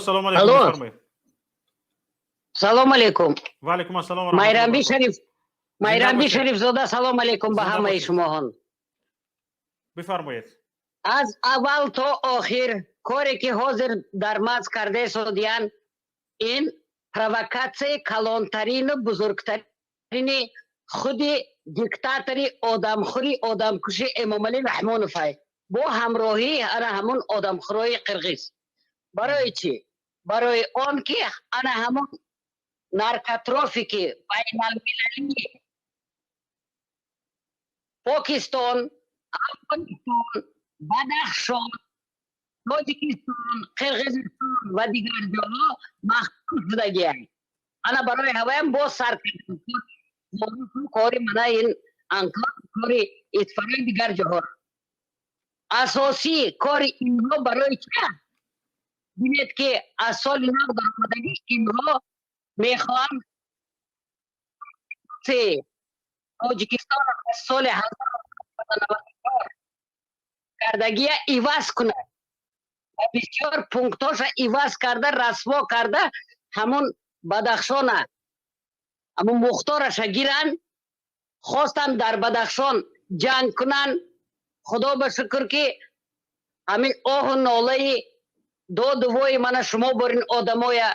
Салому алейкум, бифармоед. Салом алейкум. Ва алейкум ассалом. Майрамби Шариф, Майрамби Шарифзода, салом алейкум ба ҳамаи шумоҳон. Бифармоед. Аз аввал то охир коре ки ҳозир дар маз карда содиян, ин провокатсияи калонтарину бузургтарини худи диктатори одамхӯри, одамкуши Эмомалӣ Раҳмоновай бо ҳамроҳии ана ҳамун одамхӯрои қирғиз. Барои чӣ? Барои он ки ана ҳамун наркотрафики байналмилалии Покистон, Афғонистон, Бадахшон, Тоҷикистон, Қирғизистон ва дигар ҷоҳо маҳкум шудагианд. Ана барои ҳаваям боз сар кардем кори мана ин анклав, кори Исфараи, дигар ҷоҳо. Асосӣ кори инҳо барои чи? Бинед, ки аз соли нав даромадагӣ инҳо мехоҳанд Тоҷикистон аз соли 1994 кардагия иваз кунад ва бисёр пунктоша иваз карда, расво карда, ҳамун Бадахшона, ҳамун мухтораша гиранд. Хостанд дар Бадахшон ҷанг кунанд. Худо ба шукр, ки ҳамин оҳу нолаи доду вои мана шумо борин одамоя,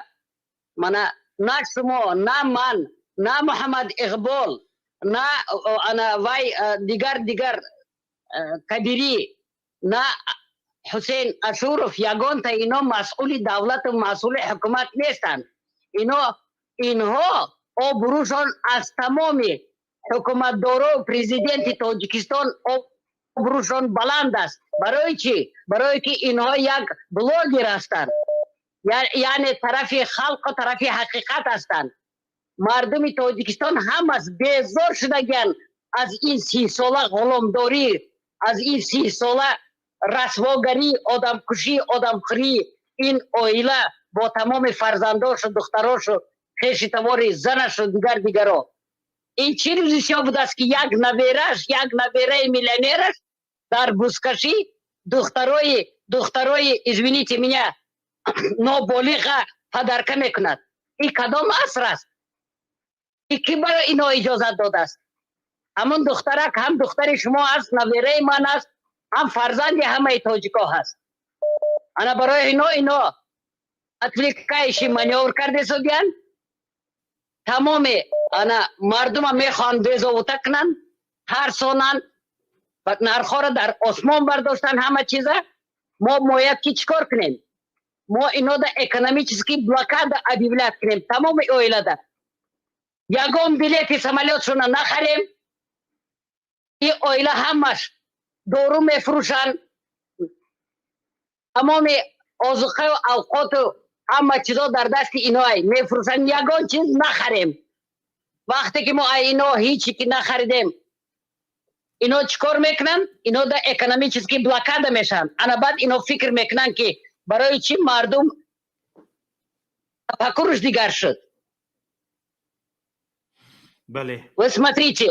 мана на шумо, на ман, на Муҳаммад Иқбол, на ана вай дигар Кабирӣ, на Ҳусейн Ашуров, ягонта ино масъули давлату масъули ҳукумат нестанд. Ино, инҳо обрӯшон аз тамоми ҳукуматдоро, президенти Тоҷикистон обрӯшон баланд аст. Барои чӣ? Барое ки инҳо як блогер ҳастанд, яъне тарафи халқу тарафи ҳақиқат ҳастанд. Мардуми Тоҷикистон ҳамас безор шудагианд аз ин 30 сола ғуломдорӣ, аз ин 30 сола расвогарӣ, одамкушӣ, одамхӯрӣ. Ин оила бо тамоми фарзандошу, духтарошу, хеши тавори занашу, дигар дигаро. Ин чӣ рӯзи сиёҳ будааст, ки як набераш, як набераи миллионераш дар бузкашӣ духтарои, извините меня, ноболиға подарка мекунад? Ин кадом аср аст? И ки барои ино иҷозат додааст? Ҳамун духтарак ҳам духтари шумо аст, набераи ман аст, ҳам фарзанди ҳамаи тоҷико ҳаст. Ана барои ино отвлекающий манёвр кардесодиянд. Тамоми ана мардума мехоҳанд безовута кунанд, тарсонанд ва нархҳоро дар осмон бардоштан, ҳама чиза. Мо бояд ки чӣ кор кунем? Мо инода экономический блокада объявлять кунем. Тамоми оилада ягон билети самолётшона нахарем. И оила ҳамаш дору мефурӯшанд, тамоми озуқаю авқоту ҳама чизо дар дасти иноай, мефурӯшанд. Ягон чиз нахарем. Вақте ки мо ай ино ҳичи ки нахаридем, ино чӣ кор мекунанд? Ино да экономический блокада мешаванд. Ана баъд ино фикр мекунанд, ки барои чӣ мардум тафаккуруш дигар шуд. Бале. Вы смотрите,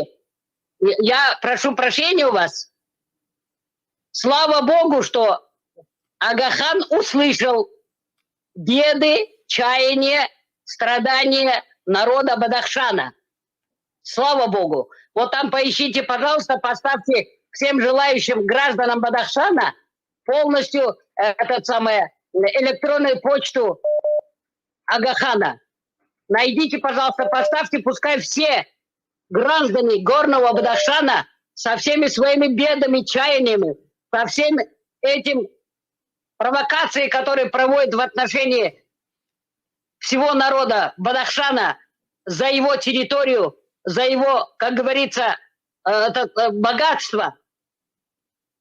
я прошу прощения у вас. Слава богу, что Агахан услышал беды, чаяния, страдания народа Бадахшана. Слава богу. Вот там поищите, пожалуйста, поставьте всем желающим гражданам Бадахшана полностью этот самое, электронную почту Агахана. Найдите, пожалуйста, поставьте, пускай все граждане Горного Бадахшана со всеми своими бедами, чаяниями, со всем этим провокацией, которые проводят в отношении всего народа Бадахшана за его территорию, за его, как говорится, богатство,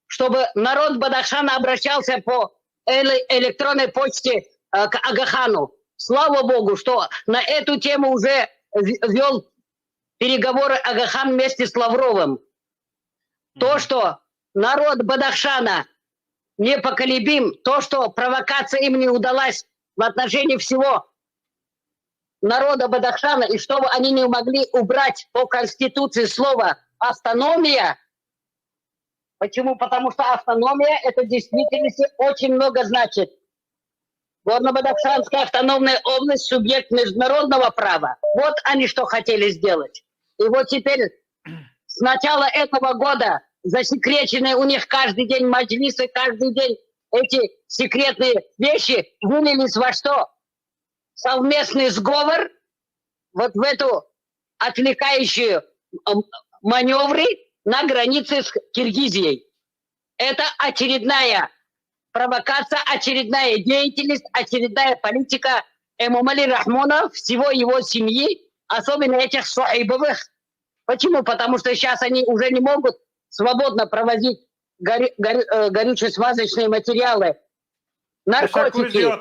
чтобы народ Бадахшана обращался по электронной почте к Агахану. Слава Богу, что на эту тему уже вел переговоры Агахан вместе с Лавровым. То, что народ Бадахшана непоколебим, то, что провокация им не удалась в отношении всего народа Бадахшана, и чтобы они не могли убрать по конституции слово «автономия». Почему? Потому что автономия — это в действительности очень много значит. Горно-Бадахшанская автономная область — субъект международного права. Вот они что хотели сделать. И вот теперь с начала этого года засекреченные у них каждый день маджлисы, каждый день эти секретные вещи вылились во что? Совместный сговор вот в эту отвлекающую маневры на границе с Киргизией. Это очередная провокация, очередная деятельность, очередная политика Эмомали Рахмона, всего его семьи, особенно этих Соибовых. Почему? Потому что сейчас они уже не могут свободно провозить горюче-смазочные материалы, Ташаккури наркотики. зиёд.